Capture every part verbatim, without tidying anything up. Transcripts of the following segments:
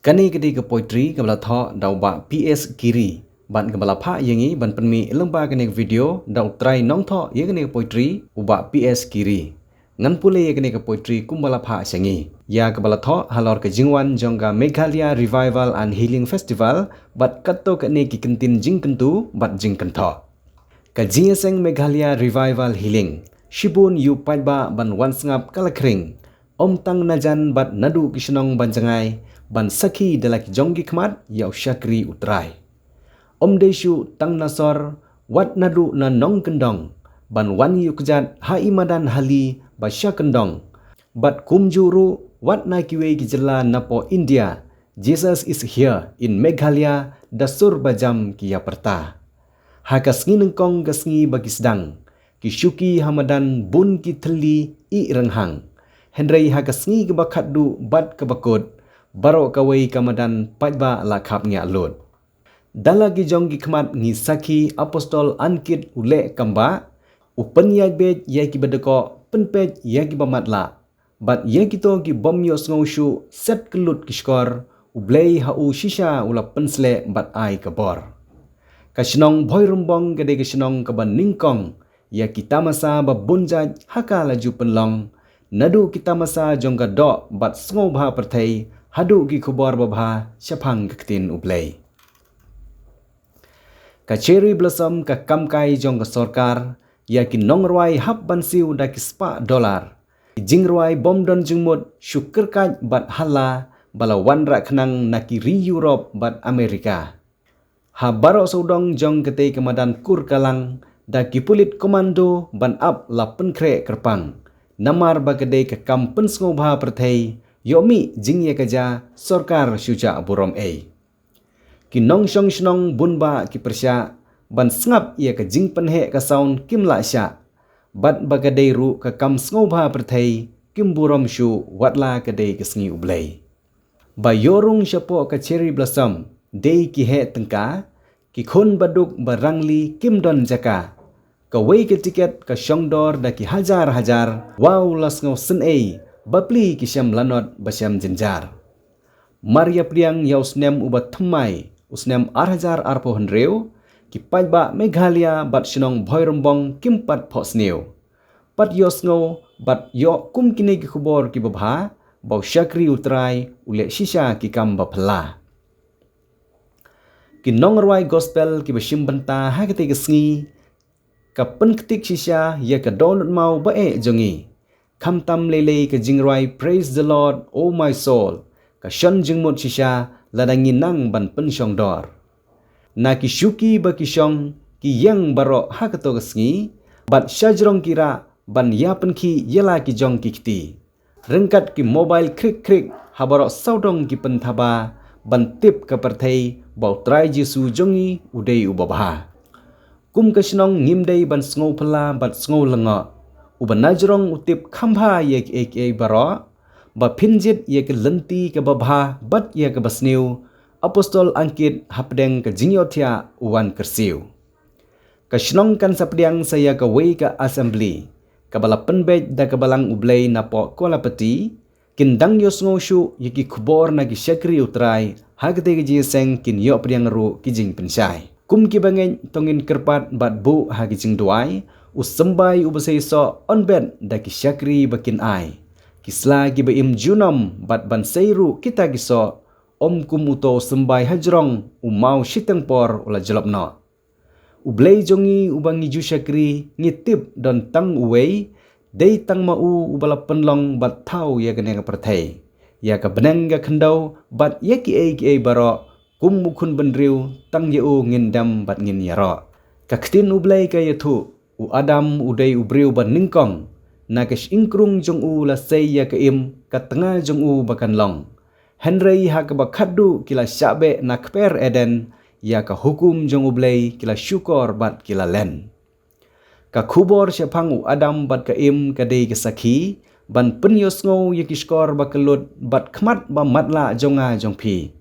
Kane ka dei ka poetry kaba la thoh da u Bah P S Giri. Bad kaba la phah ïa ngi ban pynmih lyngba kane ka video da u trai nongthoh ïa kane ka poetry, u Bah P S Giri. Ngan pule ïa kane ka poetry kumba la phah sha ngi. Ïa kaba la thoh halor ka jingwan jong ka Meghalaya Revival and Healing Festival, bad katto katne ki kyntien jingkyntu bad jingkynthoh. Ka jingïaseng Meghalaya Revival Healing, shibun ïa u paidbah ban wan sngap ka la khring. Ym tang na jan bad naduh ki shnong ban jngai, ban sakhi da la ki jong ki khmat ïa u shakri u Trai. Ym dei shuh tang na sor, wat naduh na nongkyndong, ban wan ïa u kjat ha i madan hali ba sha kyndong. Bad kumjuh ruh, wat na kiwei ki jylla napoh India, Jesus is here in Meghalaya, da sur ba jam ki ïa pyrta. Ha ka sngi nyngkong ka sngi ba ki sdang, ki shuki ha madan bun ki thylli i rynghang. Hynrei ha ka sngi kaba khatduh bad kaba kut, baroh kawei ka madan paidbah la khapngiah lut. Da la ki jong ki khmat ngi sakhi Apostol Ankit u leh kam bah, u pynïaid beit ïa kiba dkoh, pynpeit ïa kiba matlah. Bad ïa kito ki bym ïohsngew shuh, set kyllut ki shkor, U Blei ha u shisha u la pynsleh bad ai ka bor. Ka shnong Bhoirymbong ka dei ka shnong kaba nyngkong ïa ki tamasa ba bun jait ha ka la ju pynlong, naduh ki tamasa jong ka doh bad sngewbha pyrthei, haduh ki khubor babha shaphang ka ktien U Blei. Ka Cherry Blossom ka kam kai jong ka sorkar, ïa ki nongrwai hap ban siew da ki spah dollar. Ki jingrwai bym don jingmut, shu kyrkait bad halla, ba la wanrah khnang na ki ri Europe bad America. Ha baroh sawdong jong katei ka madan kur ka lang, da ki pulit komando ban ap la pynkhreh kyrpang. Namar ba ka dei ka kam pynsngewbha pyrthei, ïoh mih jingïakajia, sorkar shu jah burom ei. Ki nongshong shnong bun bah ki pyrshah, ban sngap ïa ka jingpynheh ka sound kim lah shah. Bad ba ka dei ruh ka kam sngewbha pyrthei, kim burom shuh wat la ka dei ka sngi U Blei. Ba ïoh rung shapoh ka Cherry Blossom, dei ki heh tyngka, ki khun baduk ba rangli kim don jaka. Kawei ka tiket ka shong dor da ki hajar hajar, wow la sngew sngewsih, bapli ki shem lanot ba shem jynjar. Mar ïapdiang ïa u snem uba thymmai, u snem ar hajar arphew hynriew, ki paidbah Meghalaya bad shnong Bhoirymbong kim pat phohsniew. Pat ïohsngew, bad ïoh kum kine ki khubor kiba bha, ba u shakri U Trai, u leh shisha ki kam ba phylla. Ki nongrwai gospel kiba shim bynta ha katei ka sngi, ka pynktik shisha ïa ka dohnud maw ba eh jong ngi. Khamtam lei lei ka jingrwai Praise the Lord, O my soul, ka shon jingmut shisha lada ngi nang ban pynshong dor. Na ki shuki ba ki shong, ki ïeng baroh ha kato ka sngi, bad shajrong ki rah, ban ïa pynkhih ïa la ki jong ki kti. Ryngkat ki mobile khrik khrik, ha baroh sawdong ki pynthaba, ban tip ka pyrthei, ba U Trai Jisu jong ngi u dei uba bha. Kum ka shnong ngim dei ban sngew phylla bad sngew lyngngoh. Uba najrong u tip kham bha ïa kiei kiei baroh, ba phin jied ïa ka lynti kaba bha bad ïa kaba sniew, Apostol Ankit hapdeng ka jingïohthiah u wan kyrsiew. Ka shnong kan sa pdiang sa ïa kawei ka assembly, kaba la pynbeit da ka Balang U Blei napoh Kualapati, kin dang ïohsngew shuh ïa ki khubor na ki shakri U Trai, ha katei ka jingïaseng kin ïoh pdiang ruh ki jingpynshai. Kum kiba ngeit to ngin kyrpad bad buh ha ki jingduwai, u symbai uba sei soh yn bet da ki shakri ba kin ai. Ki sla kiba im junom bad ban sei ruh kita ki soh, ym kum uto u symbai hajrong u maw shiteng por u la jlop noh. U Blei jong ngi uba ngi ju shakri, ngi tip don tang uwei, dei tang ma u uba la pynlong bad thaw ïa kane ka pyrthei, ïa ka bneng ka khyndew bad ïa kiei kiei baroh, kum u khun bynriew tang ïa u ngin dem bad ngin ïaroh. Ka ktien U Blei ka ïathuh, u Adam u dei u briew ba nyngkong, na ka shyieng krung jong u la sei ïa ka im, ka tnga jong u ba kan long. Hynrei ha kaba khatduh ki la shah beh na kper Eden, ïa ka hukum jong U Blei ki la shukor bad ki la len. Ka khubor shaphang u Adam bad ka Im ka dei ka sakhi, ban pynïohsngew ïa ki shkor ba kyllut bad khmat ba matlah jong nga jong phi.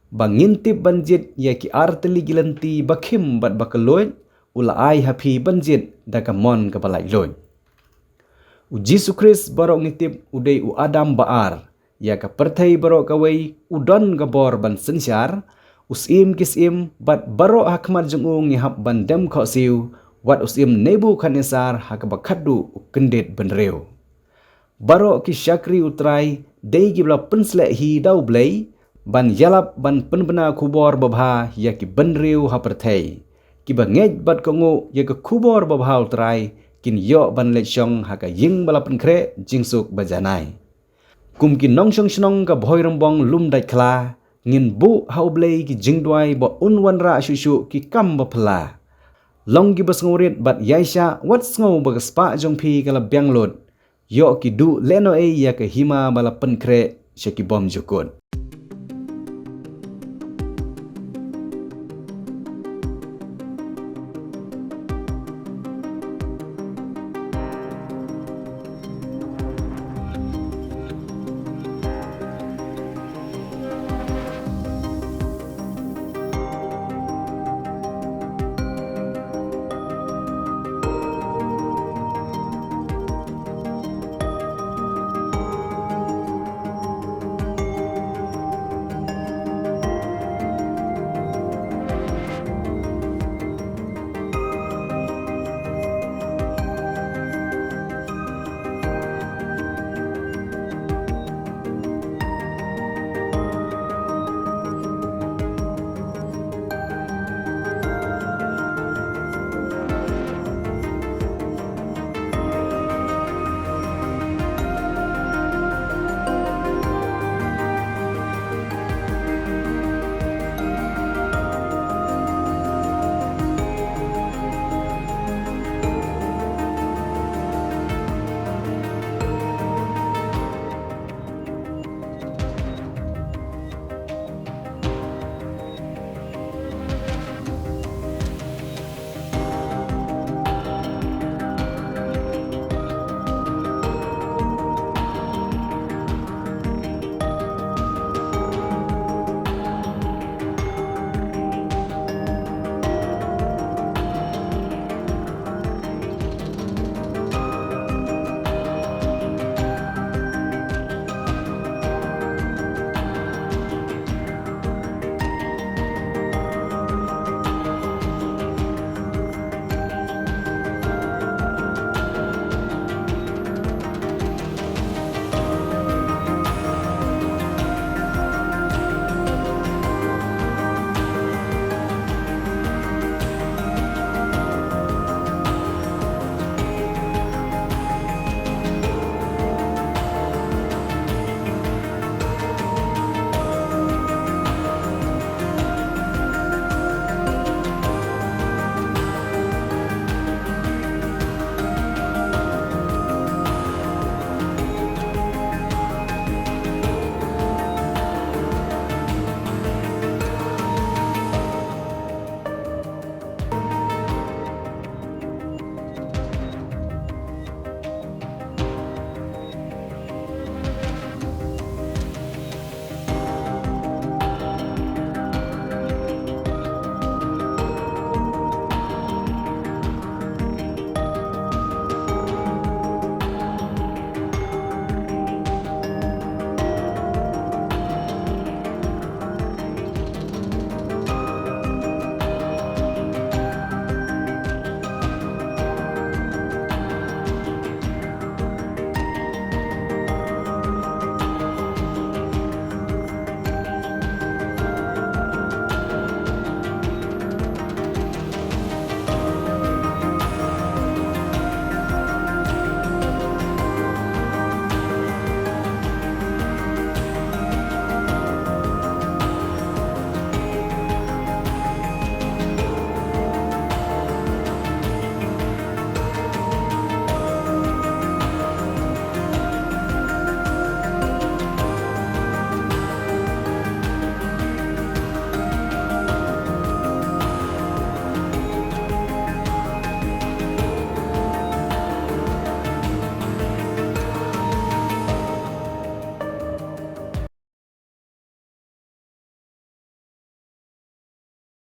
Ba ngin tip ban jied ïa ki artylli ki lynti ba khim bad ba kylluid, u la ai ha phi ban jied da ka mon kaba laitluid. U Jisu Khrist baroh ngi tip u dei u Adam ba ar, Ïa ka pyrthei baroh kawei u don ka bor ban synshar, u syiem ki syiem, bad baroh ha khmat jong u ngi hap ban dem khohsiew, wat u syiem Nebukhadnessar ha kaba khatduh u kyndit bynriew. Baroh ki shakri U Trai dei kiba la pynsleh hi da U Blei ban ïalap ban pynbna khubor babha ïa ki bynriew ha pyrthei. Kiba ngeit bad kohnguh ïa ka khubor babha U Trai kin ïoh ban leit shong ha ka ïing ba la pynkhreh jingsuk bajanai. Kum ki nongshong shnong ka Bhoirymbong Lumdaitkhla, ngin buh ha U Blei ki jingduwai ba un wanrah shuh shuh ki kam ba phylla. Long kiba sngewrit bad ïaishah, wat sngew ba ka spah jong phi ka la biang lut. Ïoh ki duh lehnohei ïa ka hima ba la pynkhreh sha ki bymjukut.